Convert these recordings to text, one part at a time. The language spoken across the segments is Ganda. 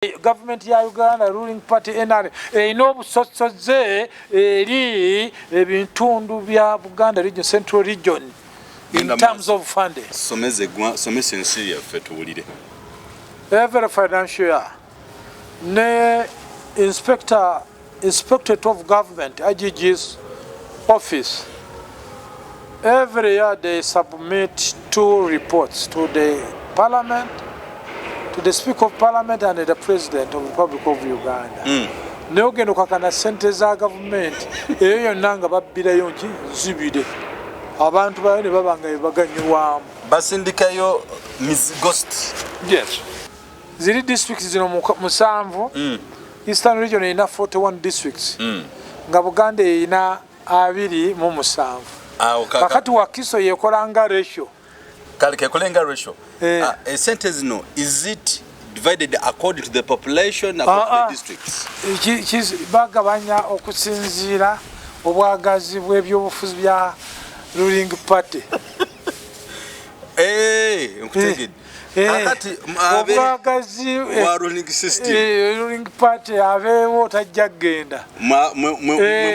Gavumenti ya Uganda, ruling party NRM, erina obusosoze eri ebitundu bya Buganda region, Central region, in terms of funding. Somesa ensi yaffe tuwulire. Every financial year ne inspectorate of government, IGG's office, every year they submit 2 reports to the parliament, to the Speaker of Parliament and the President of the Republic of Uganda. Naye ogenda okakana sente za gavumenti eyo yonna nga babbirayo nki nzibire, abantu bayo ne baba nga bebaganyulwamu. Basindikayo ghost. Yes. Ziri districts zino 7. Eastern region erina 41 districts. Nga Buganda erina 27. Kakati Wakiso yekolanga ratio. Kale kekolenga ratio. Esente zino, is it divided according to the population, according to the districts? Bagabanya okusinziira obwagazi bw'ebyobufuzi bya ruling party. Nkutegedde. Kakati, Obwagazi, bwa ruling system. Ruling party abeewo tajja kugenda. Mwe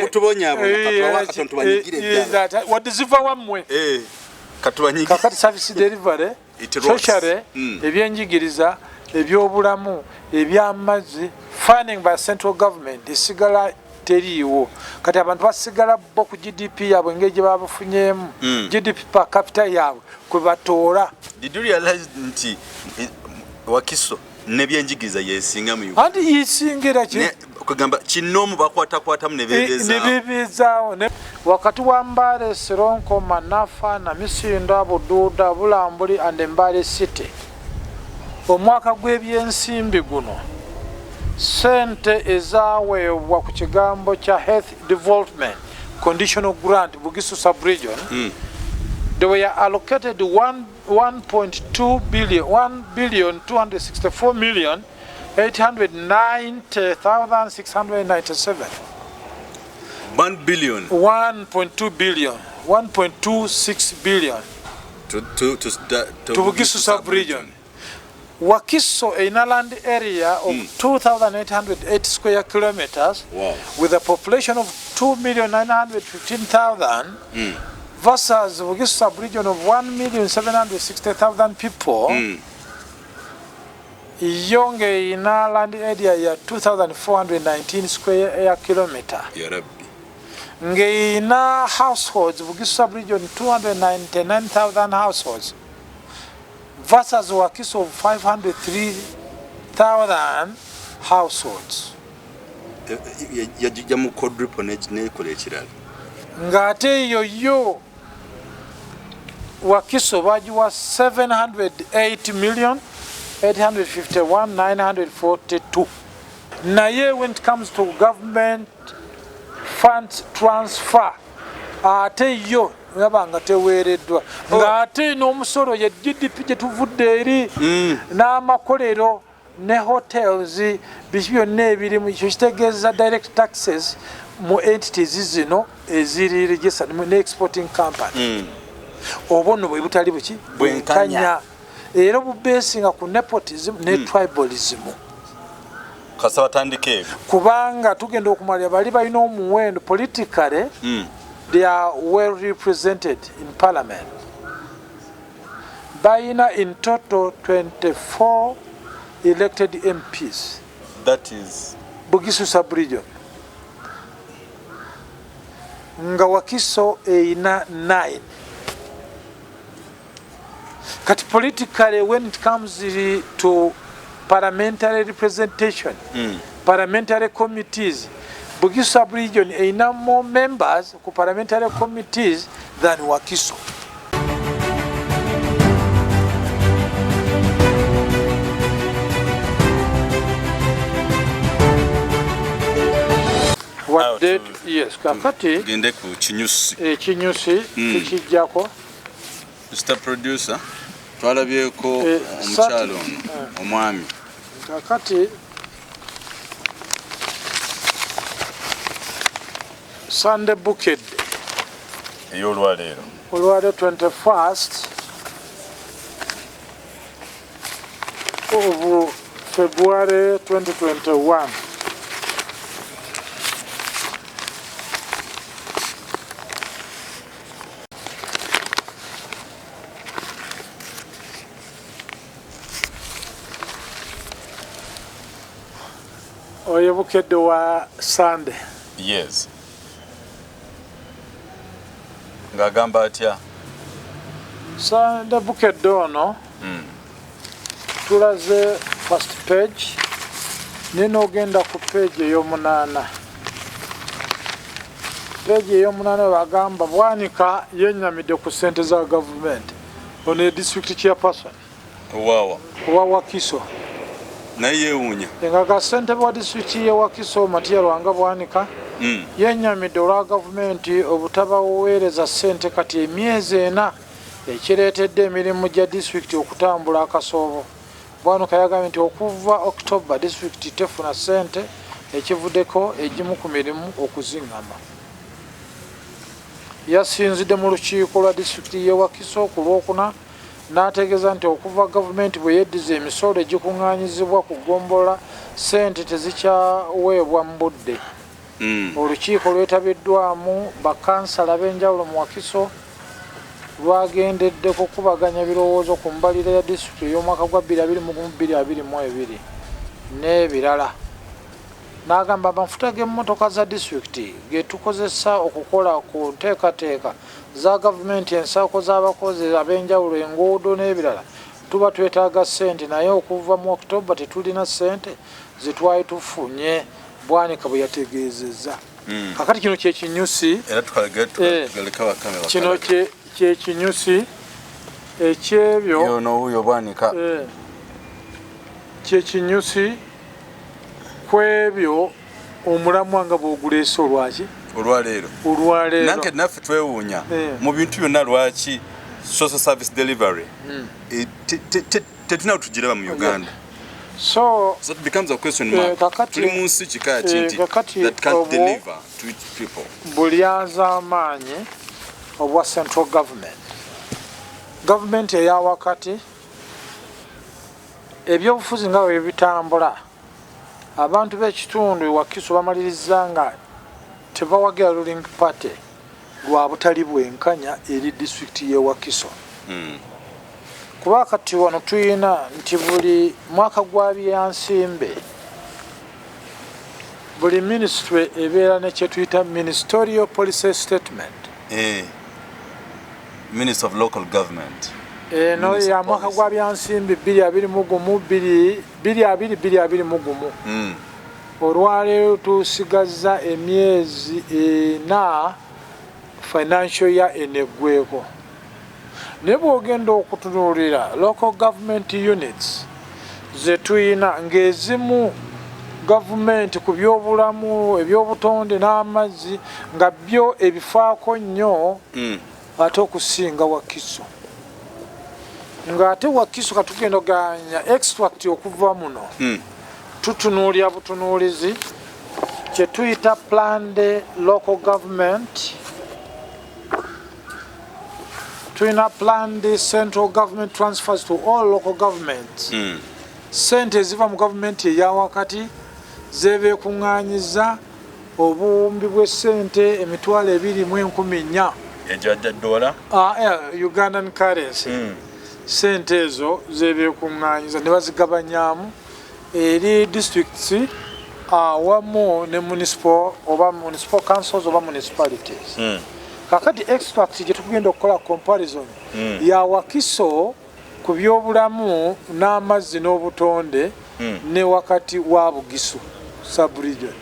mutubonyabonya, katubawa katono tubanyigire ddala. Wadde ziva wammwe. Katubanyigire. Kakati service delivery, It rocks. socially, ebyenjigiriza, ebyobulamu, ebyamazzi, funding by central government esigala teriiwo. Kati abantu basigala bo ku GDP yaabwe engeri gye babafunyeemu. GDP per capita yaabwe kwe batoola. Did you realize nti Wakiso n'ebyenjigiriza yesinga mu Uganda? Anti yisingira ki? Ne, kugamba kinoomu bakwatakwatamu ne beebeezaawo. Ne beebeezaawo. Ne wakati wa Mbale, Sironko, Manafa, Namisinda, Bududa, Bulambuli and Mbale City. Omwaka gw'ebyensimbi guno sente ezaweebwa ku kigambo kya Health Development Conditional Grant Bugisu Sub-region, they were allocated one, one point two billion, one billion two hundred sixty-four million eight hundred ninety thousand six hundred ninety-seven. 1 billion. 1.2 billion. 1.26 billion. To To Bugisu Sub-region. Wakiso in a land area of 2,808 square kilometers, with a population of 2,915,000, versus Bugisu Sub-region of 1,760,000 people. Yonge in a land area ya 2,419 square air kilometer. Ya Rabbi. Ngeina households, Bugisu Sub-region 299,000 households versus Wakiso of 503,000 households. Yajija mu quadruple nekola ekirala. Ng'ate eyo yo Wakiso bagiwa seven hundred eight million eight hundred fifty-one nine hundred forty-two. Naye when it comes to government funds transfer, ate yo yaba nga teweereddwa. Ng'ate n'omusolo ye GDP gye tuvudde eri, n'amakolero ne hotels, biki byonna ebirimu, ekyo kitegeeza direct taxes mu entities zino eziri registered ne exporting company. Obwo nno bwe butali buki? Bwenkanya. Bwenkanya. Era obubeesinga ku nepotism ne tribalism. Kasa batandike ebyo. Kubanga tugenda okumalira bali balina omuwendo politically, they are well represented in parliament. Balina in total 24 elected MPs. That is Bugisu sub-region. Nga Wakiso erina 9. Kati politically when it comes to parliamentary representation, parliamentary committees, Bugisu sub-region erina more members ku parliamentary committees than Wakiso. What date? Yes, kakati tugende ku kinyusi. Ekinyusi tukijjako. Mr Producer, twalabyeko omukyalo ono, omwami. Kakati Sunday Bukedde ey'olwaleero. Olwaleero 21st of February 2021. Oyo Bukedde wa Sunday. Yes. Ng'agamba atya? Sunday Bukedde ono tulaze first page, naye n'ogenda ku page ey'omunaana. Page ey'omunaana bagamba Bwanika yennyamidde ku ssente za gavumenti. Ono ye district chairperson Waawa. Owa Wakiso. Naye yeewuunya. Nga ga ssentebe wa disitulikiti y'e Wakiso Matia Lwanga Bwanika yennyamidde olwa gavumenti obutabaweereza ssente kati emyezi 4 ekireetedde emirimu gya disitulikiti okutambula akasoobo. Bwanika yagambye nti okuva October disitulikiti tefuna ssente ekivuddeko egimu ku mirimu okuzingama. Yasinzidde mu lukiiko lwa disitulikiti y'e Wakiso ku Lwokuna n'ategeeza nti okuva gavumenti bwe yeddiza emisolo egikung'aanyizibwa ku ggombolola ssente tezikyaweebwa mu budde. Olukiiko lwetabiddwamu bakansala ab'enjawulo mu Wakiso lwagendedde kukubaganya birowoozo ku mbalirira ya disitulikiti ey'omwaka gwa 2021-2022 n'ebirala. N'agamba amafuta g'emmotoka za disitulikiti ge tukozesa okukola ku nteekateeka za gavumenti, ensako z'abakozi ab'enjawulo, enguudo n'ebirala tuba twetaaga ssente naye okuva mu October tetulina ssente ze twali tufunye, Bwanika bwe yategeezezza. Kakati kino kye kinyusi Era tukaleka bakame kino bakalabe. Kye kinyusi ekyebyo Yono wuuyo Bwanika. Kye kinyusi kwebyo omulamwa nga bw'oguleese olwaki? Olwaleero. Olwaleero. Nange naffe twewuunya mu bintu byonna lwaki social service delivery tetulina tugiraba mu Uganda. So, So it becomes a question mark. Kakati Tuli mu nsi kika ki nti kakati that can't obwo deliver to its people. Bulyazaamaanyi obwa central government. Gavumenti eya wakati ebyobufuzi nga bwe bitambula, abantu b'ekitundu Wakiso bamaliriza nga tebawagira ruling party lwa butali bwenkanya eri disitulikiti y'e Wakiso. Kuba kati wano tuyina nti buli mwaka gwa byansimbe buli minisitule ebeera ne kye tuyita ministerial policy statement. Minister of Local Government. Eno Minister ya of mwaka Policy. gwa byansimbi bbiri abiri mu gumu, bbiri, bbiri abiri, bbiri abiri mu gumu. Olwaleero tusigazza emyezi 4 financial year eneggweko. Naye bw'ogenda okutunuulira local government units ze tuyina ng'ezimu gavumenti ku byobulamu, ebyobutonde n'amazzi nga byo ebifaako nnyo ate okusinga Wakiso. Ng'ate Wakiso katugenda oganya extract okuva muno. Tutunuulira butunuulizi kye tuyita planned local government. Tulina planned central government transfers to all local governments. Ssente eziva mu gavumenti eya wakati zebeekuŋŋaanyiza obuwumbi bw'essente emitwalo ebiri mu enkumi nnya. Egya dola? Ugandan currency. Ssente ezo zebeekuŋŋaanyiza ne bazigabanyaamu eri districts awamu ne municipal oba municipal councils oba municipalities. Kakati extract gye tugenda okukola comparison ya Wakiso ku byobulamu n'amazzi n'obutonde ne wakati wa Bugisu sub-region.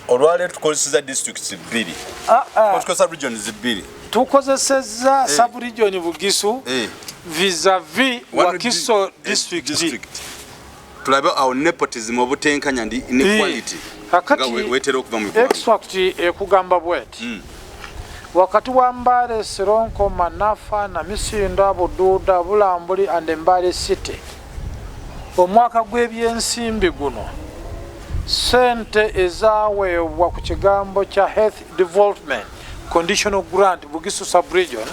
Olwaleero tukozesezza districts bbiri. Tukozesa regions bbiri. Tukozesezza sub-region Bugisu vis-a-vis One Wakiso district. District. Tulabe awo nepotism obutenkanya ndi inequality. Kakati Nga weetera okuva mu ggwanga. Extract ekugamba bweti. Wakati wa Mbale, Sironko, Manafa, Namisinda, Bududa, Bulambuli and Mbale City. Omwaka gw'ebyensimbi guno ssente ezaaweebwa ku kigambo kya Health Development Conditional Grant Bugisu Sub-Region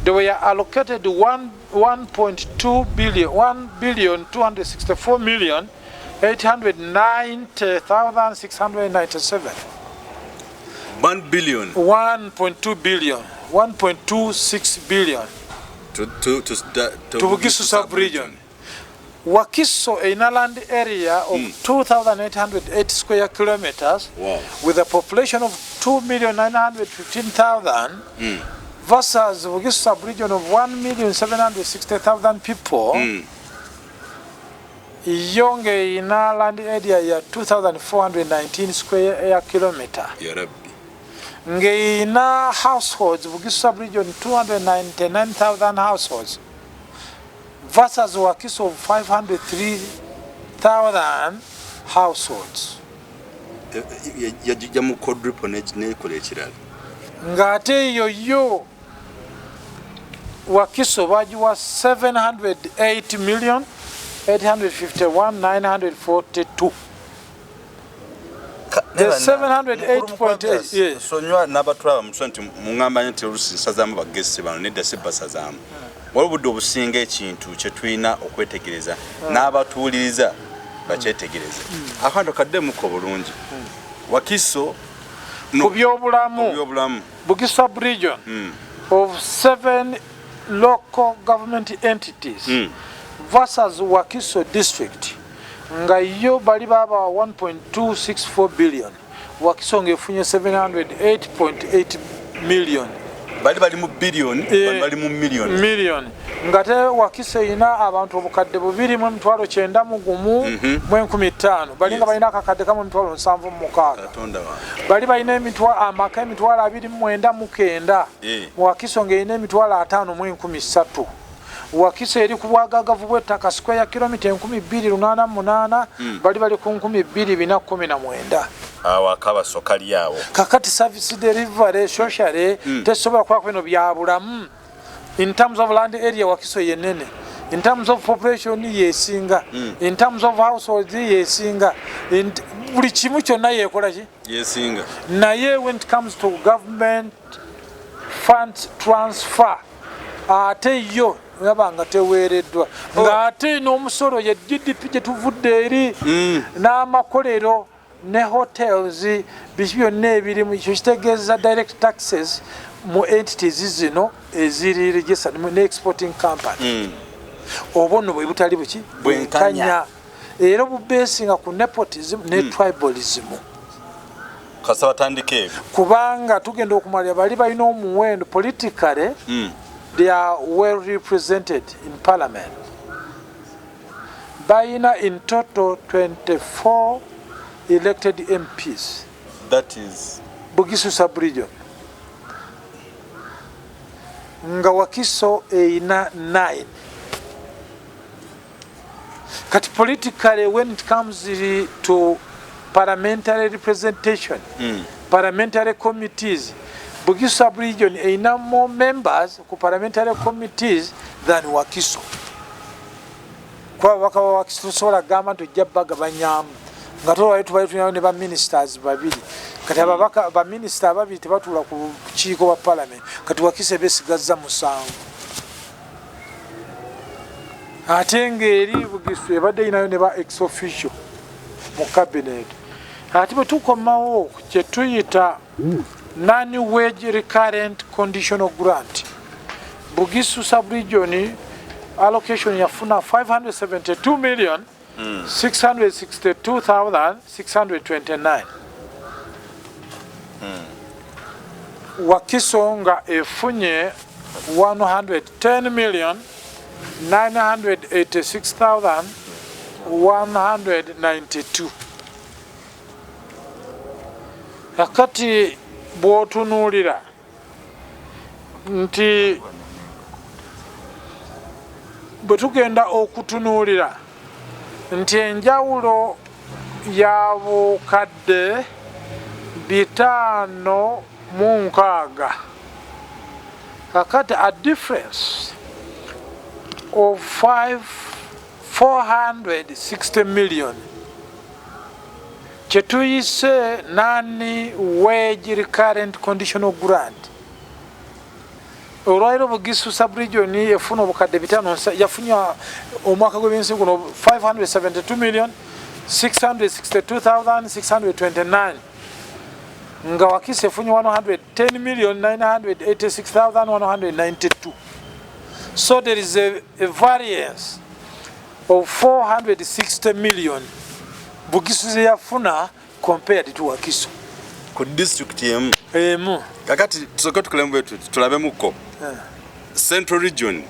They were allocated 1.2 billion, 1 billion 264 million 890,697. 1 billion. 1.2 billion, 1.26 billion to to Bugisu sub-region. Wakiso erina land area of 2,808 square kilometers with a population of 2,915,000 versus Bugisu sub-region of 1,760,000 people. Yo ng'erina land area ya 2,419 square air kilometer. Ya Rabbi. Ng'erina households, Bugisu sub-region 299,000 households versus Wakiso of 503,000 households. Yagijja mu quadruple nekola ekirala. Ng'ate eyo yo Wakiso bagiwa 708 million 851 942. The 708.8, yes. Sonywa n'abatulaba mutusa nti muŋŋamba nti oluusi nsazaamu bagesi bano, nedda si basazaamu. Waliwo obudde obusinga ekintu kye tulina okwetegereza n'abatuwuliriza bakyetegereze. Akantu kaddemuko bulungi. Wakiso ku byobulamu, ku byobulamu. Bugisu sub-region of 7 local government entities versus Wakiso district nga yo bali baba 1.264 billion, Wakiso ng'efunye 708.8 million. Bali mu billion, bali mu million. Million. Ngate Wakiso erina abantu 2,901 mu 5,000. Balinga balina akakadde kamu emitwalo nsanvu mu mukaaga. Katonda wange. Bali balina amaka 29,099. Mu Wakiso ng'erina 50,003. Wakiso eri ku bwagaagavu bw'ettaka square kilomita 2,088, bali ku 2,419. Awo akabaso kali awo. Kakati service delivery socially tesobola kuba bino bya bulamu. In terms of land area Wakiso yenene, in terms of population yesinga, in terms of households yesinga, buli kimu kyonna yekola ki? Yesinga. Naye when it comes to government funds transfer, ate yo yaba nga teweereddwa. Ng'ate n'omusolo ye GDP gye tuvudde eri n'amakolero ne hotels biki byonna ebirimu, ekyo kitegeeza direct taxes mu entities zino eziri registered ne exporting company. Obwo nno bwe butali buki? Bwenkanya. Era obubeesinga ku nepotism ne tribalism. Kasa batandike ebyo. Kubanga tugenda okumalira bali balina omuwendo politically, they are well represented in parliament. Balina in total 24 elected MPs. That is Bugisu sub-region. Nga Wakiso erina 9. Kati politically when it comes to parliamentary representation, parliamentary committees, Bugisu sub-region erina more members ku parliamentary committees than Wakiso. Kuba ababaka ba Wakiso tosobola kugamba nti ojja bagabanyaamu nga tolwayo tubali tulinayo ne ba ministers babiri. Kati ababaka ba minisita ababiri tebatuula ku bukiiko bwa parliament. Kati Wakiso ebeesigazza 7. Ate ng'eri Bugisu ebadde erinayo ne ba ex officio mu cabinet. Ate bwe tukomawo kye tuyita non-wage recurrent conditional grant, Bugisu sub-region allocation yafuna 572 million 662,629. Wakiso nga efunye 110 million 986,192. Kakati bw'otunuulira nti bwe tugenda okutunuulira nti enjawulo ya bukadde 560. Kakati a difference of 460 million kye tuyise non wage recurrent conditional grant. Olwaliro Bugisu sub-region efuna obukadde 5 yafunye omwaka gw'ebyensimbi guno 572 million 662,629, nga Wakiso efunye 110 million 986,192. So there is a variance of 460 million Bugisu ze yafuna compared to Wakiso. Ku district emu. Emu. Kakati tusooke tukolemu bwetu, tulabemuko. Central Region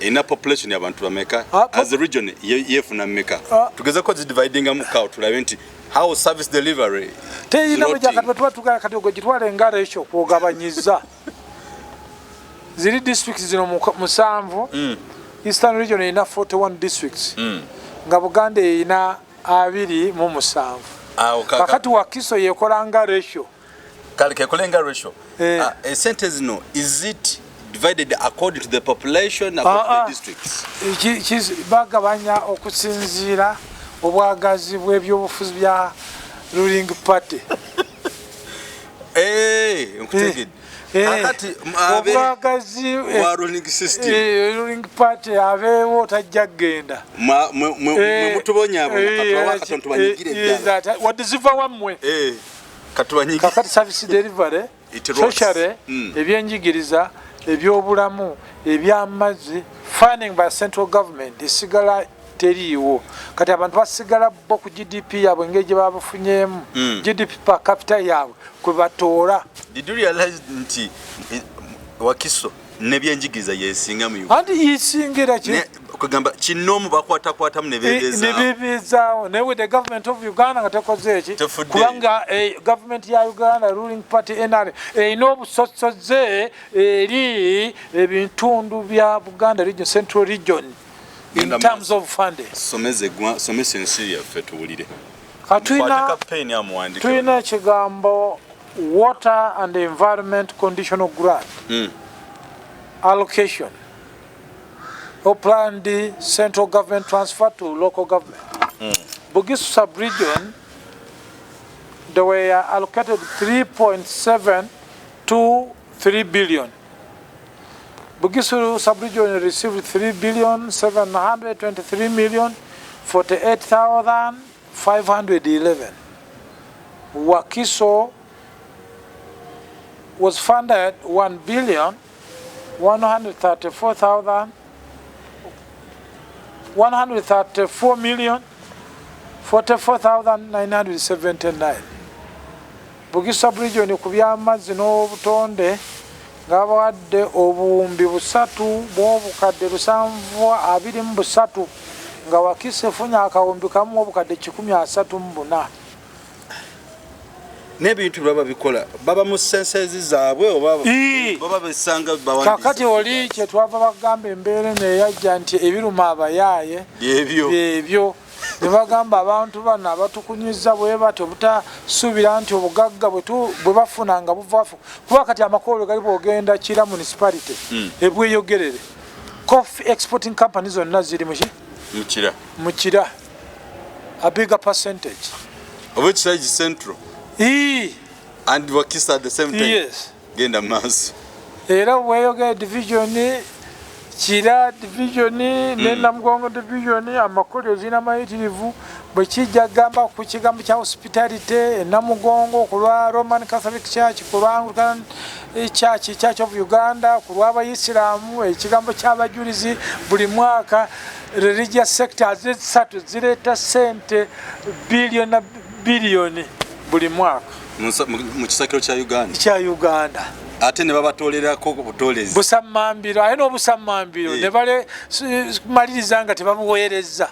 erina population y'abantu bameka? As a region yefuna mmeka? Tugezeko zidividingamu kawo tulabe nti how service delivery Teyina. Rotting. Kati tuba tugala kati ogwo gitwale nga ratio kwogabanyiza ziri districts zino 7. Eastern Region erina 41 districts, nga Buganda erina 27. Awo Kakati Wakiso yekola nga ratio. Kale kekolenga ratio. Eh. Esente zino, is it divided according to the population, according to the districts? Bagabanya okusinziira obwagazi bw'ebyobufuzi bya ruling party. Nkutegedde. Kakati Obwagazi bwa ruling system. Ruling party abeewo tajja kgenda. Mwe mutubonyabonya, katubawa katono tubanyigire ddala. Wadde ziva wammwe. Katubanyigire. Kakati service delivery, It rots. socially, ebyenjigiriza, ebyobulamu, ebyamazzi, funding by central government esigala teriiwo. Kati abantu basigala bo ku GDP yaabwe, engeri gye babufunyeemu, GDP per capita yaabwe kwe batoola. Did you realize nti Wakiso nebyenjigiriza yesinga mu Uganda? Anti yisingira ki? Kugamba kinoomu bakwatakwatamu ne Ne bebeezaawo. bebeezaawo, naye with the government of Uganda nga tekoze eki. Tefudde. Kubanga government ya Uganda, ruling party NR, erina obusosoze eri ebitundu bya Buganda region, Central Region, in Genda terms of funding. Somesa ensi yaffe tuwulire. Katulina Mukwate ka pen amuwandike. Tulina ekigambo water and environment conditional grant allocation or planned central government transfer to local government. Bugisu sub-region, they were allocated 3.723 billion. Bugisu sub-region received 3 billion 723 million 48,511. Wakiso was funded 1 billion 134,000 134 million 44,979. Bugisu sub-region ku by'amazzi n'obutonde nga bawadde 3,723,000, nga Wakiso efunye 1,134,000. N'ebintu baba bikola baba mu census zaabwe oba baba besanga bawandiise? Kakati oli kyetwava bagamba embeera eno eyajja nti ebiruma abayaaye Byebyo. Byebyo ne bagamba abantu bano abatukunyiza bwe batyo butasuubira nti obugagga bwe bafuna nga buvaafu, kuba kati amakolero gali bwogenda Kira Municipality ebweyogerere, coffee exporting company zonna ziri muki? Mukira. Mukira, a bigger percentage. Oba ekisajja Central and Wakiso at the same time? Yes. Genda maaso. Era bweyogere division, Kira division ne Namugongo division, amakolero zirina mayitirivu. Bwe kijja gamba ku kigambo kya hospitality e Namugongo, ku lwa Roman Catholic Church, ku lwa Anglican Church, Church of Uganda, ku lw'abayisiraamu, ekigambo ky'abajulizi, buli mwaka religious sectors esatu zireeta sente biliyoni na biliyoni buli mwaka. Mu kisakiro kya Uganda. Kya Uganda. Ate ne babatolerako butolezi. Busammambiro, aye n'obusammambiro ne bale maliriza nga tebabuweereza.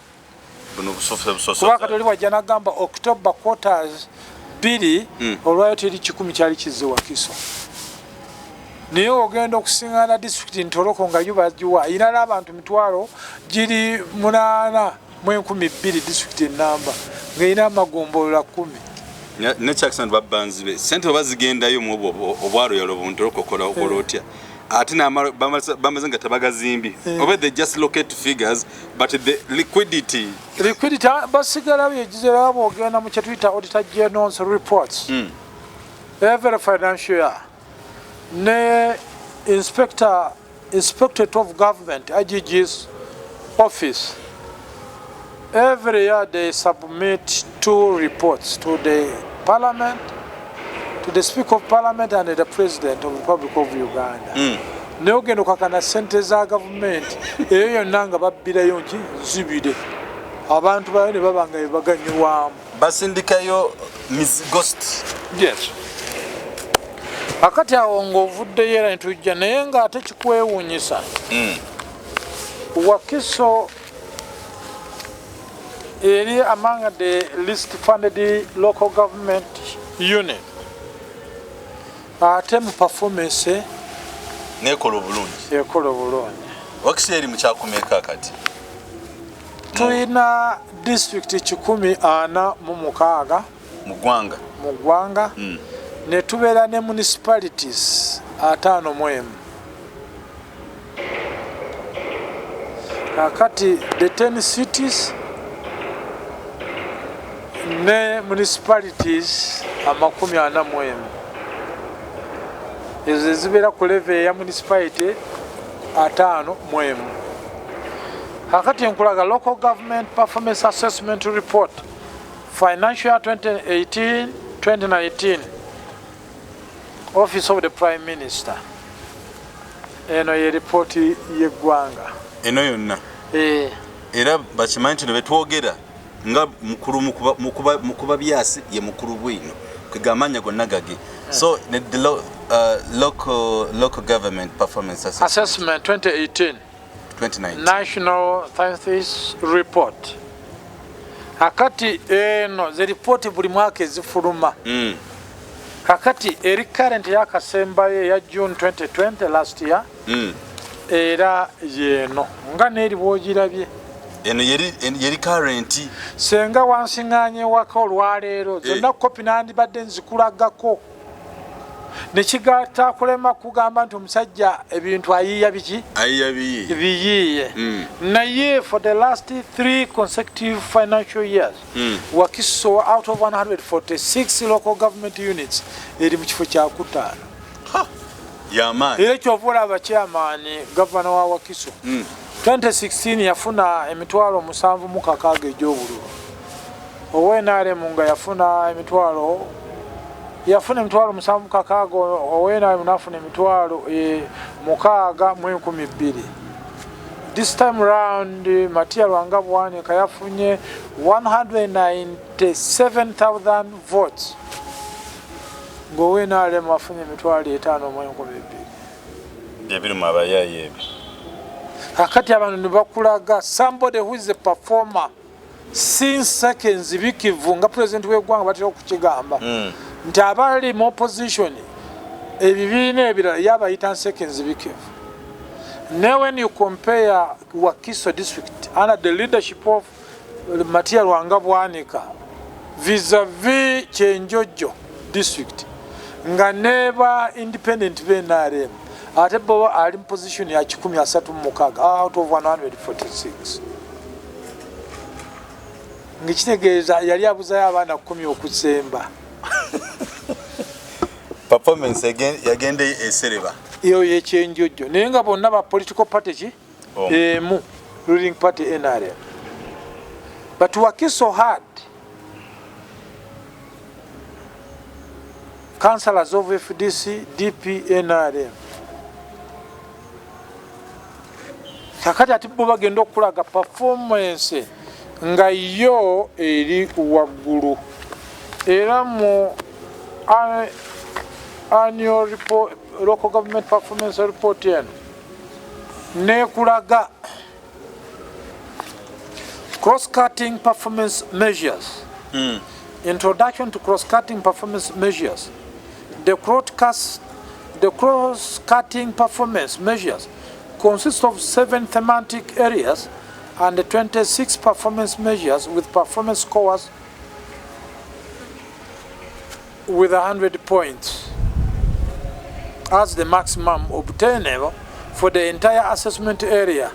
Buno busofe busoso. Kuba katoli wajja nagamba October quarters 2 olwayo teri 100 kyali kizze Wakiso, naye ogenda okusiŋŋaana disitulikiti Ntoroko nga yo bagiwa erina n'abantu 802,000, disitulikiti enamba ng'erina amagombolola 10. Nekyakisa nti babanzi be sente oba zigendayo mu obwo obwaroyalo Buntoroko, okola okola otya ate bamaze nga tebagazimbye, oba they just locate figures but the liquidity? Liquidity basigala byegizera. Bwogenda mu kyetuyita Auditor General's reports every financial year ne Inspectorate of Government, IGG's office, every year they submit two reports to the Parliament, to the Speaker of Parliament and the President of the Republic of Uganda. Naye ogenda okakana sente za gavumenti eyo yonna nga babbirayo nki nzibire, abantu bayo ne baba nga bebaganyulwamu. Basindikayo ghost. Yes. Akati awo ng'ovuddeyo era netujja, naye ng'ate kikwewuunyisa, Wakiso eri among the least funded local government unit, ate mu performance nekola obulungi. Ekola obulungi. Wakiso eri mukyakumeka kati? Tulina disitulikiti 146 mu ggwanga. Mu ggwanga. Ne tubeera ne municipalities 51. Kakati the 10 cities ne municipalities 41, ezo ezibeera ku level eya municipality 51. Kakati nkulaga Local Government Performance Assessment Report, financial year 2018 2019, Office of the Prime Minister. Eno ye ripooti y'eggwanga. Eno yonna? Eh. Era bakimanyi nti betwogera nga mukulu mukuba byasi ye mukulu bwino, kwega amanya gonna gage. So the local government performance assessment, assessment 2018 2019. National Synthesis Report. Akati eno ze ripooti buli mwaka ezifuluma. Kakati eri current yakasembayo eya June 2020, last year. Era yeno nga neeri bwogirabye. Eno yeri current. Senga wansiŋŋanye waka olwaleero, zonna kopi nandibadde nzikulagako, nekigatakulema kugamba nti omusajja ebintu ayiiya biki. Ayiya biyi. Biyiiye. Naye for the last three consecutive financial years, Wakiso out of 146 local government units eri mu kifo kyakutaano. Yamaanyi. Era kyova olaba chairman, gavana wa Wakiso, 2016 yafuna 76,000 egy'obululu, owa NRM nga yafuna emitwalo, yafuna 76,000, owa NRM nafuna 62,002. This time round Matia Lwanga Bwanika yafunye 197,000 votes, ng'owa NRM afunye 52,000. Ebirimu abayaayi ebyo. Kakati abantu ne bakulaga somebody who is a performer since seconds bikivu nga president w'eggwanga batera okukigamba nti abali mu opposition, ebibiina ebirala, yabayita nseke nzibikivu. Ne when you compare Wakiso District under the leadership of Matia Lwanga Bwanika vis-a-vis Kyenjojo District nga neba independent b'NRM, ate bo ali mu position ya 136 out of 146, ngekitegeeza yali abuzayo abaana 10 okusemba. Performance yagenda esereba. Eyo yekyenjojo, naye nga bonna ba political party ki? Oh. Emu, ruling party NRM. But Wakiso had councillors of FDC, DP, NRM. Kakati ate bo bagenda okulaga performance nga yo eri waggulu. Era mu annual report, local government performance report eno nekulaga cross-cutting performance measures. Introduction to cross-cutting performance measures. The cross-cutting performance measures consist of seven thematic areas and 26 performance measures with performance scores with 100 points as the maximum obtainable for the entire assessment area.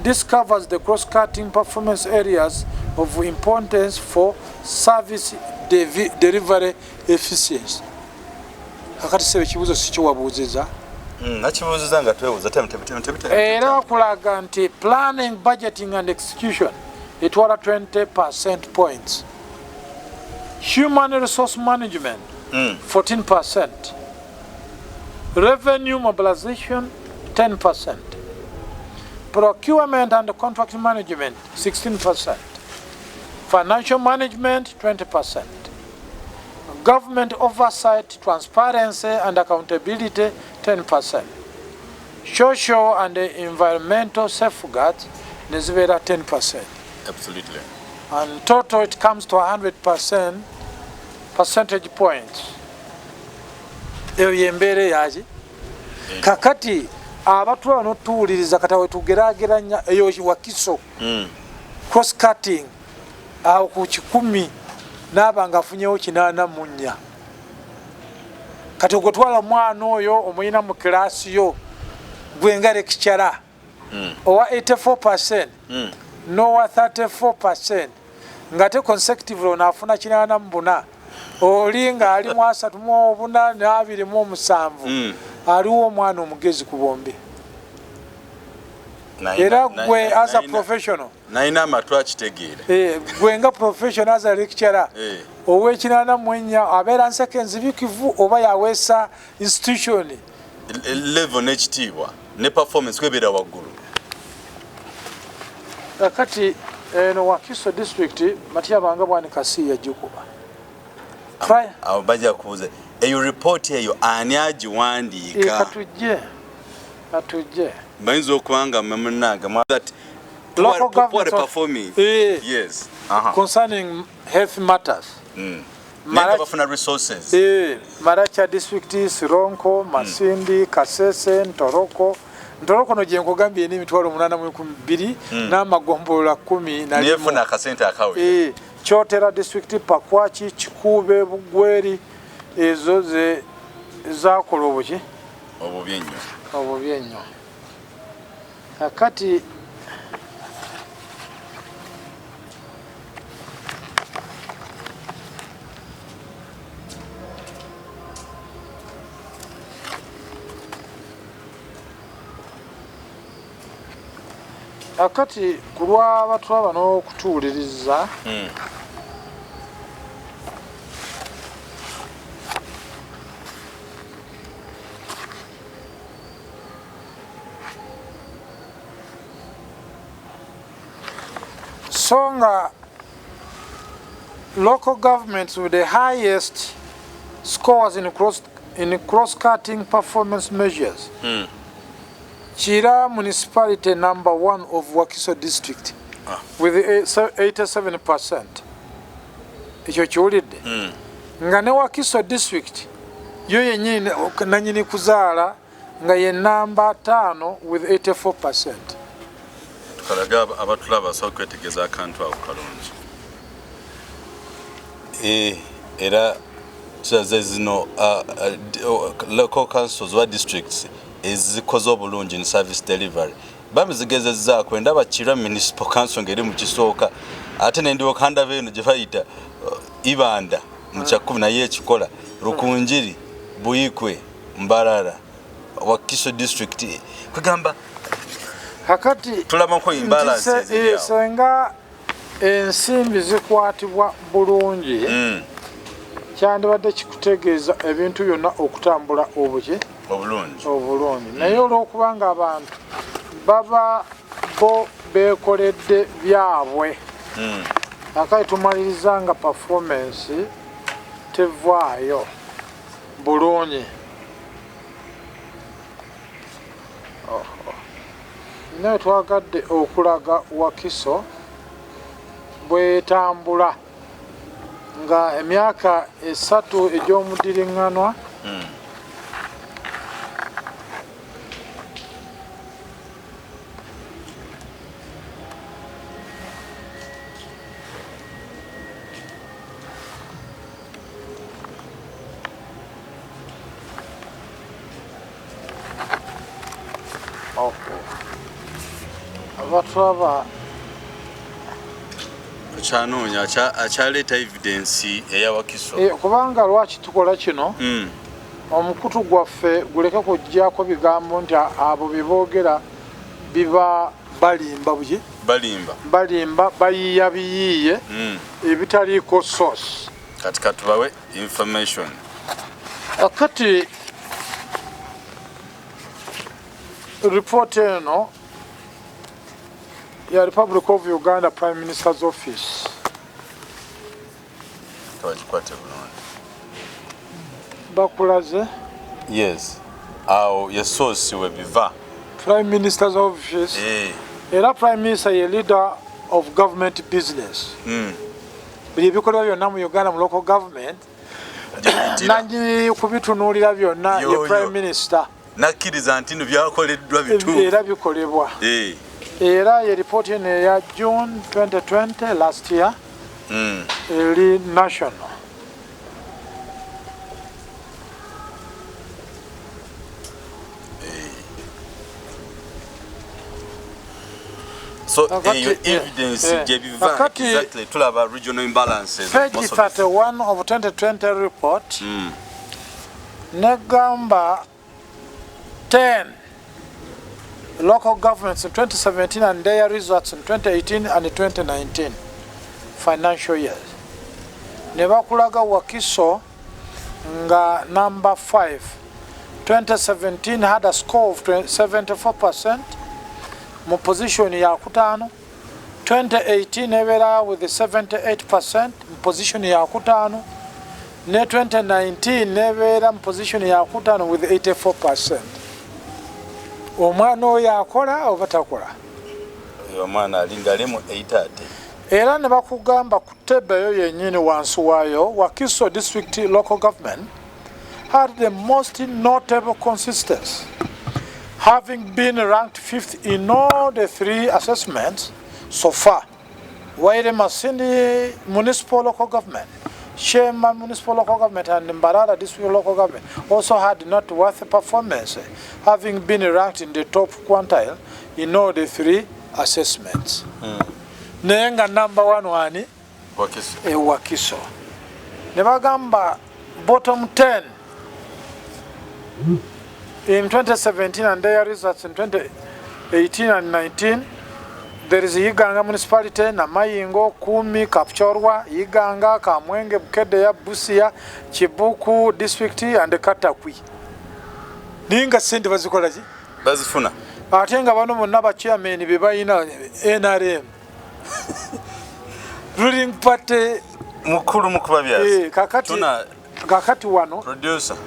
This covers the cross-cutting performance areas of importance for service delivery efficiency. Kakati sebe, ekibuuzo si kiwabuuziza. Nakibuuziza nga twebuuza. Era kulaga nti planning, budgeting and execution etwala 20% points, human resource management 14%, revenue mobilization 10%, procurement and contract management 16%, financial management 20%, government oversight, transparency and accountability 10%, social and environmental safeguards nezibeera 10%. Absolutely. And total it comes to 100% percentage points. Eyo yembeera eyaki. Kakati abatulaba notuwuliriza, kata wetugerageranya eyo Wakiso cross cutting awo ku 100 naaba nga afunyewo 84. Kati ogwetwala omwana oyo omuyina mu kilaasi yo gwe nga lecturer owa 84% n'owa 34%, ngate consecutively ono afuna 84, oli ng'ali mu 34 n'27. Aliwo omwana omugezi ku bombi. Era gwe as a professional, nalina amatu akitegeera. Gwe nga professional as a lecturer, ow'e84 abeera nseke enzibikivu oba yaweesa institution level n'ekitiibwa ne performance kwebeera waggulu. Kakati eno Wakiso district, Matyabanga Bwanika si yagikuba. Abo bajja kubuuza eyo ripooti eyo ani agiwandiika? Katujje. Bayinza okuba nga mwe munnange that Local poor government performing. Yes. Concerning health matters. Naye nga bafuna resources. Maracha district, Sironko, Masindi, Kasese, Ntoroko. Ntoroko no gye nkugambye n'emitwalo 812 n'amagombolola 11. Nefuna akasente akawe. Kyotera district, Pakwaki, Kikuube, Bugweri, ezo ze zakola obuki? Obubi ennyo. Obubi ennyo. Kakati ku lw'abatulaba n'okutuwuliriza, so nga local governments with the highest scores in cross-cutting performance measures, Kira municipality number one of Wakiso district with 87%. Ekyo kiwulidde? Nga ne Wakiso district yo yennyini nanyini kuzaala nga ye namba 5 with 84%. Tukalaga abatulaba basobola okwetegeeza akantu ako kalungi. Era kiraze zino local councils oba districts ezikoze obulungi in service delivery bambi zigezezzaako. Endaba Kira Municipal Council ng'eri mu kisooka, ate nendiwoka ndaba eno gye bayita Ibanda mu kyakumi, naye ekikola Rukunjiri, Buikwe, Mbarara, Wakiso district, kwegamba Kakati tulabako imbalance nti eziri awo. Senga ensimbi zikwatibwa bulungi, kyandibadde kikutegeeza ebintu byonna okutambula obuki? Obulungi. Obulungi. Naye olw'okuba nga abantu baba bo beekoledde byabwe, akati tumaliriza nga performance tevaayo bulungi. Oh, oh. Naye twagadde okulaga Wakiso bwetambula nga emyaka 3 egy'omudiriŋŋanwa. Okwo abatwaba Okyanoonya akyaleeta evidence eya Wakiso. Kubanga lwaki tukola kino? Omukutu gwaffe guleke kujjako bigambo nti abo beboogera biba balimba buki? Balimba. Balimba, bayiiya biyiiye ebitaliiko source. Kati katubawe information. Kati report eno ya Republic of Uganda Prime Minister's Office. Twagikwate bulungi. Bakulaze? Yes. Awo ye source we biva. Prime Minister's Office. Era Prime Minister ye leader of government business. Buli ebikolwa byonna mu Uganda mu local government nannyini kubitunuulira byonna ye Prime Minister. Nakkiriza nti no byakoleddwa bituufu. Era bikolebwa. Era ye report eno eya June 2020 last year. Eri national. So eyo evidence gye biva exactly tulaba regional imbalances. Page 31 of 2020 report. Negamba 10 local governments in 2017 and their results in 2018 and 2019 financial years. Ne bakulaga Wakiso nga number 5. 2017 had a score of 74% mu position ya kutaano. 2018 ebeera with 78% mu position ya kutaano. Ne 2019 nebeera mu position ya kutaano with 84%. Omwana oyo akola oba takola? Omwana alinga ali mu 8 ate. Era ne bakugamba ku table eyo yennyini wansi waayo, Wakiso District Local Government had the most notable consistency, having been ranked 5th in all the 3 assessments so far, while Masindi Municipal Local Government, Sheema Municipal Local Government and Mbarara District Local Government also had noteworthy performance, having been ranked in the top quintile in all the 3 assessments. Naye nga number 1 wani? Wakiso. Wakiso. Ne bagamba bottom 10 in 2017 and their results in 2018 and 19. There is Iganga Municipality, Namayingo, Kumi, Kapchorwa, Iganga, Kamwenge, Bukedea, Busia, Kibuku District and Katakwi. Ninga sente bazikola ki? Bazifuna. Ate nga bano bonna ba chairman be balina NRM. Ruling party mukulu mukuba byasi. Kakati wano producer.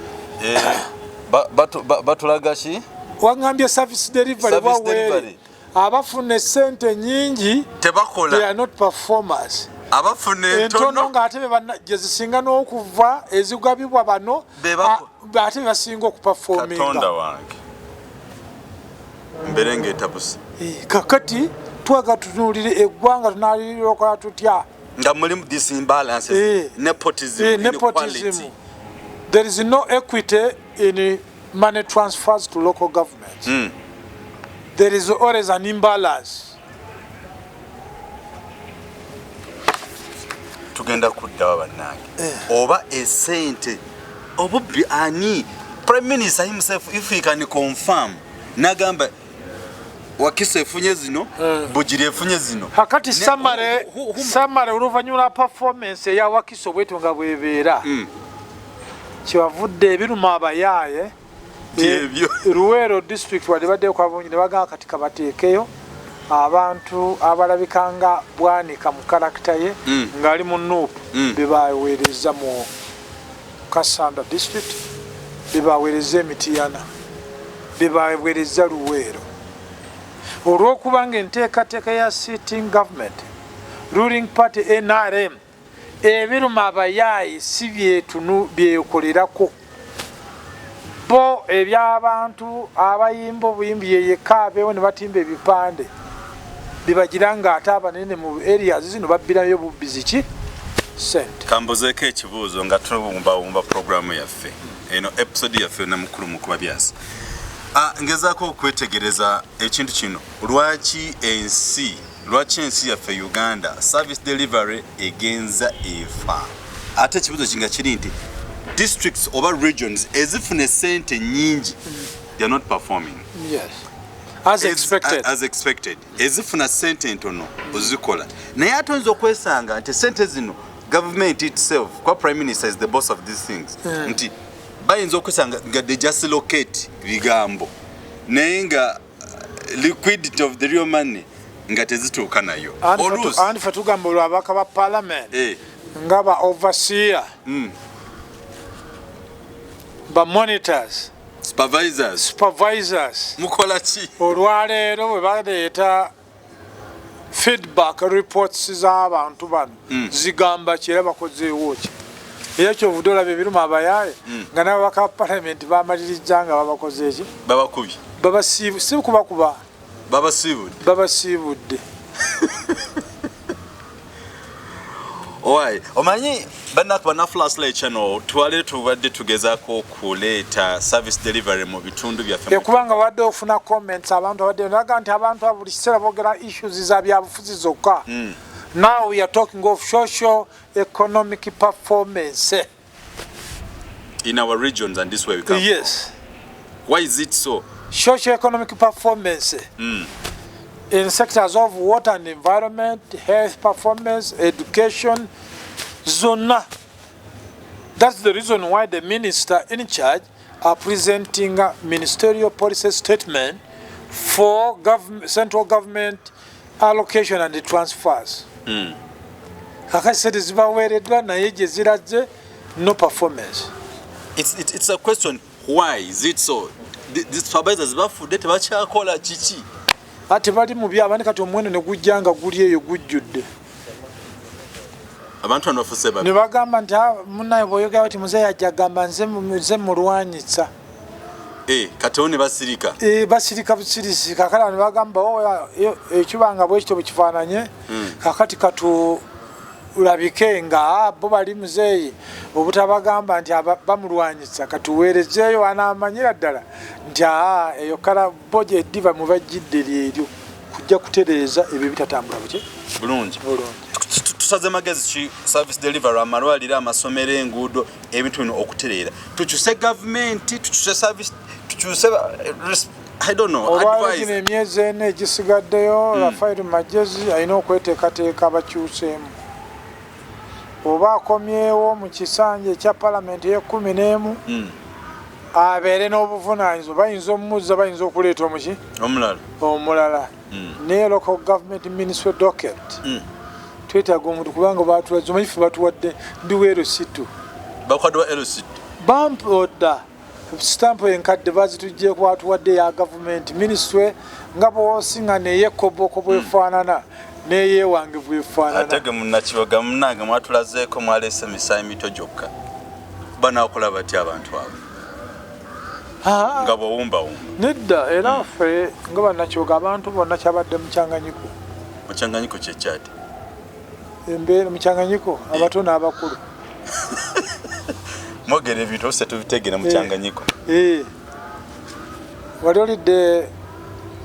Batulaga ki? Wangambye service delivery wawe. Abafuna sente nyingi tebakola. They are not performers. Abafuna entono nga ate gye zisinga n'okuva ezigabibwa bano ate basinga okuperforminga. Katonda wange. Mberenge etabuse. Kakati twaga tutunuulire eggwanga tunalirokola tutya? Nga mulimu this imbalances, nepotism, inequality. There is no equity in money transfers to local governments. There is always an imbalance. Tugenda kuddawa bannange. Oba esente obubbi ani? Prime Minister himself, if he can confirm, nagamba Wakiso efunye zino, Bugiri efunye zino. Hakati samare oluvannyuma lwa performance eya Wakiso bwetyo nga bwebeera. Kyewavudde ebiruma abayaaye. Luweero district wadde baddeyo kwa bungi ne bagamba kati kabateekeyo abantu abalabika nga Bwanika mu karakita ye ng'ali mu NUP be baweereza mu Kassanda district, be baweereza Emitiana, be baweereza Luweero. Olw'okubanga enteekateeka ya sitting government, ruling party NRM, ebiruma abayaayi si byekolerako. Bo eby'abantu abayimba obuyimbi ye yekka abeewo ne batimba ebipande bibagira nga ate abanene mu areas zino babbirayo bubbi ziki sente. Kambuzeeko ekibuuzo nga tubumbabumba programu yaffe eno episode yaffe na mukulu Mukuba Byasi. Ngezaako okwetegereza ekintu kino, lwaki ensi yaffe Uganda service delivery egenza efa? Ate ekibuuzo kinga kiri nti Districts oba regions ezifuna esente nyingi, they are not performing. Yes. As expected. As expected. Ezifuna sente entono ozikola, naye ate oyinza okwesanga nti sente zino government itself, kwa prime minister is the boss of these things, nti bayinza okwesanga nga they just locate bigambo, naye nga liquidity of the real money nga tezituuka nayo. Oluusi Anti fe tugamba olwo ababaka ba parliament nga ba overseer, ba monitors, supervisors, supervisors, mukola ki? Olwaleero bwe baleeta feedback reports z'abantu bano, zigamba ki era bakozeewo ki? Era kyovudde olaba ebiruma abayaaye nga n'ababaka ba parliament bamalirizza nga babakoze eki? Babakubye. Babasiibu, si kubakuba. Babasiibudde. Babasiibudde. Owai, omanyi bannaku banna Flashlight Channel, twale tubadde tugezaako okuleeta service delivery mu bitundu byaffe. Kubanga wadde ofuna comments, abantu abadde naga nti abantu abo buli kiseera boogera issues za byabufuzi zokka. Now we are talking of social economic performance in our regions and this way we come. Yes. Why is it so? Social economic performance in sectors of water and environment, health performance, education, zonna. That's the reason why the minister in charge are presenting a ministerial policy statement for central government allocation and the transfers. Kakati sente zibaweereddwa, naye gye ziraze no performance. It's a question, why is it so? The supervisors bafudde, tebakyakola, kiki? Ate bali mu byabandi, kati omuwendo ne gujja nga guli eyo gujjudde. Abantu bano bafuse babi. Ne bagamba nti, "Ah, munnaye bw'oyogera bati muzeeyi ajja agamba nze mulwanyisa." Eh, kati ne basirika. Eh, basirika busirisi. Kakala ne bagamba, "Oh, ekibanga bwe kityo bwe kifaananye, kakati katulabike nga bo bali muzeeyi obutabagamba nti bamulwanyisa, katuweerezeeyo anaamanyira ddala nti aa eyo kala bo gye eddiba mwe bajjidde lyeryo kujja kutereeza ebyo bitatambula buki bulungi. Bulungi." Tusaze magezi ki service delivery, amalwaliro, amasomero, enguudo, ebintu bino okutereera? Tukyuse gavumenti, tukyuse service, tukyuse I don't know. Olwaleero Advice. gino emyezi 4 egisigaddeyo, Rafael Magezi alina okweteekateeka abakyuseemu oba akomyewo mu kisanja ekya palamenti ey'e11, abeere n'obuvunaanyizibwa. Bayinza omumuzza, bayinza okuleeta omuki? Omulala. Omulala. Naye local government ministry docket, twetaaga omuntu, kubanga batulaze, omanyi ffe batuwadde ndiwa LC2. Bakwadde wa LC? Bampoda sitampu enkadde bazituggyeko, batuwadde eya gavumenti ministry, nga bwosinga neyekoboko bwefaanana neyewange bwefaanana. Ate ge munnakiboga munange mwatulazeeko, mwaleese misaayi mito gyokka, banaakola batya abantu abo nga bwowumbawumba? Nedda, era ffe nga bannakiboga, abantu bonna kyabadde mukyanganyiko. Mukyanganyiko kyekyati? Embeera mukyanganyiko, abato n'abakulu. Mwogera ebintu ose tubitegere, mukyanganyiko. Eh. Wali olidde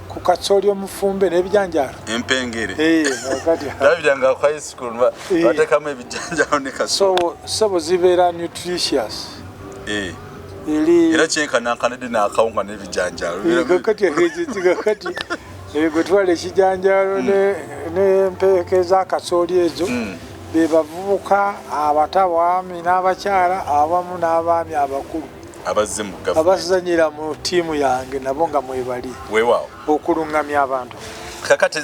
ku kasooli omufumbe n'ebijanjaalo? Empengere. Eh, kakati labiranga ku high school bateekamu ebijanjalo ne kaso. So sebo zibeera nutritious. Eri Era kyenkanankana n'akawunga n'ebijanjalo. Eh, kakati gwe twala ekijanjaalo n'empeeke z'akasooli ezo, be bavubuka abato, abaami n'abakyala awamu n'abaami abakulu abazze mu gavumenti abazanyira mu ttiimu yange, nabo nga mwebali weewaawo okuluŋŋamya abantu. Kakati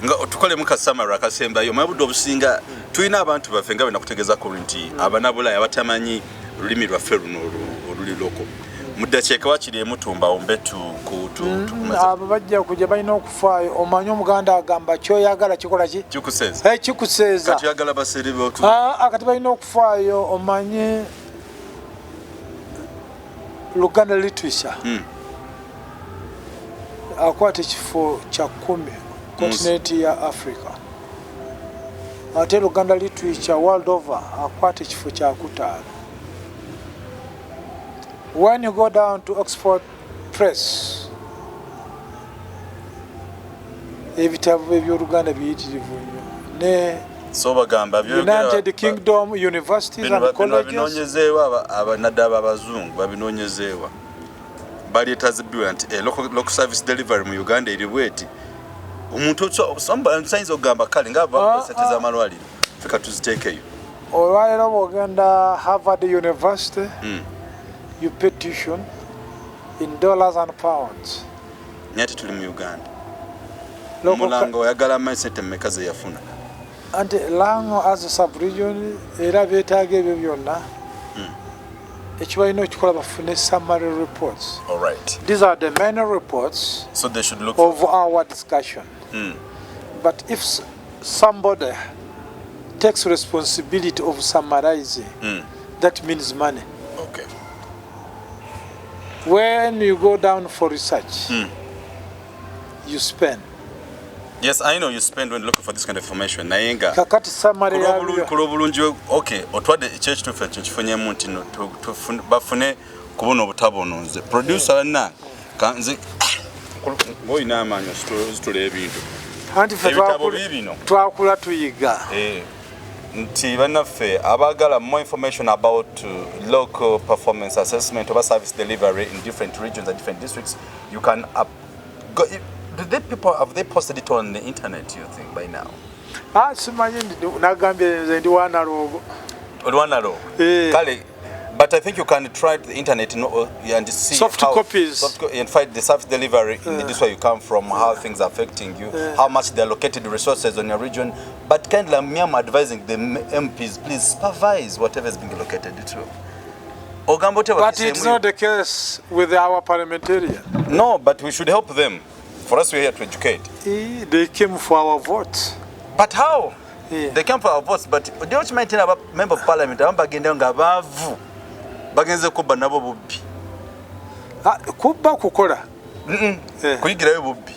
nga tukolemu kasamaro akasembayo, omanyi budde obusinga tulina abantu baffe nga benakutegeezako nti abanabulaaya abatamanyi lulimi lwaffe luno oluli local, mu ddakiika wakiri emutumba ombe tukumaze. Abo bajja kujja, balina okufaayo. Omanyi omuganda agamba, kyoyagala kikola ki? Kikuseeza. Eh, kikuseeza. Kati oyagala basere. Ah, kati balina okufaayo. Omanyi Luganda literature akwata ekifo kya 10 continent ya Africa, ate Luganda literature world over akwata ekifo kya 5. When you go down to Oxford Press, ebitabo ebyoluganda biyitirivu nnyo ne So bagamba United Kingdom universities and colleges. Babinoonyezeewa naddala abazungu babinoonyezeewa, baleeta zibiwa nti local service delivery mu Uganda eri bweti. Omuntu sayinza okugamba kale nga sente z'amalwaliro feka tuziteekeyo. Olwaleero bwogenda Harvard University, you pay tuition in dollars and pounds. Naye ate tuli mu Uganda. Omulanga oyagala amanyi sente mmeka ze yafuna. Anti Lango as a sub-region era beetaaga ebyo byonna. Ekibalina okikola bafune summary reports. All right. These are the main reports so they should look of our discussion. But if somebody takes responsibility of summarizing, that means money. Okay. When you go down for research, you spend. Yes, I know you spend when looking for this kind of information. Naye nga kakati summary yabyo ku lw'obulungi, okay, otwadde ekyekituufu ekyo kifunyemu nti no, bafune kubona obutabo nze producer banna nze ng'olina amaanyi ositula ebintu. Anti ffe Ebitabo biibino. Twakula tuyiga. Nti bannaffe abaagala more information about local performance assessment oba service delivery in different regions and different districts, you can go. Do they people have they posted it on the internet, you think, by now? Ah, simanyi, nagambye nze ndi wa analog. Oli wa analog? Eh. Kale, but I think you can try the internet and see Soft how, copies. Soft and find the service delivery in the district where you come from, how things are affecting you, how much they allocated resources on your region. But kindly, me, I'm advising the MPs, please supervise whatever is being allocated to. Ogamba otya? But it's not the case with our parliamentarian. No, but we should help them. For us, we're here to educate. They came for our votes. But how? Yeah. They came for our votes, but do you maintain aba member of parliament abamu bagenda nga baavu, bagenze kubba nabo bubbi. Ah, kubba kukola. Kuyigirayo bubbi.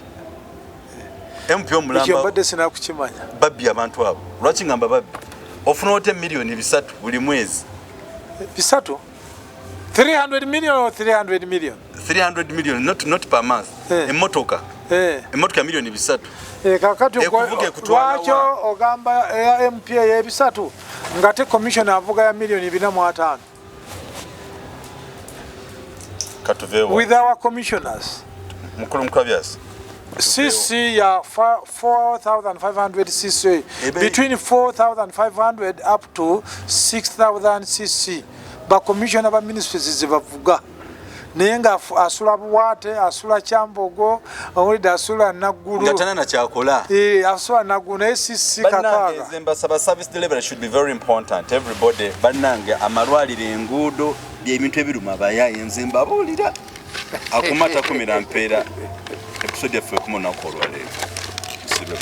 MP Ekyo omulamba mbadde sinakukimanya. Babbi abantu abo. Lwaki ngamba babbi? Ofuna otya 3 miliyoni buli mwezi? 300, 300 million or 300 million? 300 million, not per month. Emmotoka, emmotoka 3 miliyoni. Kakati Ekuvuga ekutwala lwakyo wa? Ogamba eya MP ey'ebisatu ngate commission avuga ya 450 million. Katuveewo. With our commissioners. Mukulu Mukabyasi. CC ya 4500 cc. Between 4500 up to 6000 cc bacommissioner ba ministries zebavuga, naye nga asula Buwaate, asula Kyambogo, owulidde, asula Naggulu. Nga tana nakyakola. Asula Naggulu naye cc Bannange, 6,000. Nze mbasaba, service delivery should be very important. Everybody, bannange, amalwaliro, enguudo, byebintu ebiruma abayaaye. Nze mbabuulira, akuma takumira mpeera. Episode yaffe ekuma olunaku olwaleero. Tusibe.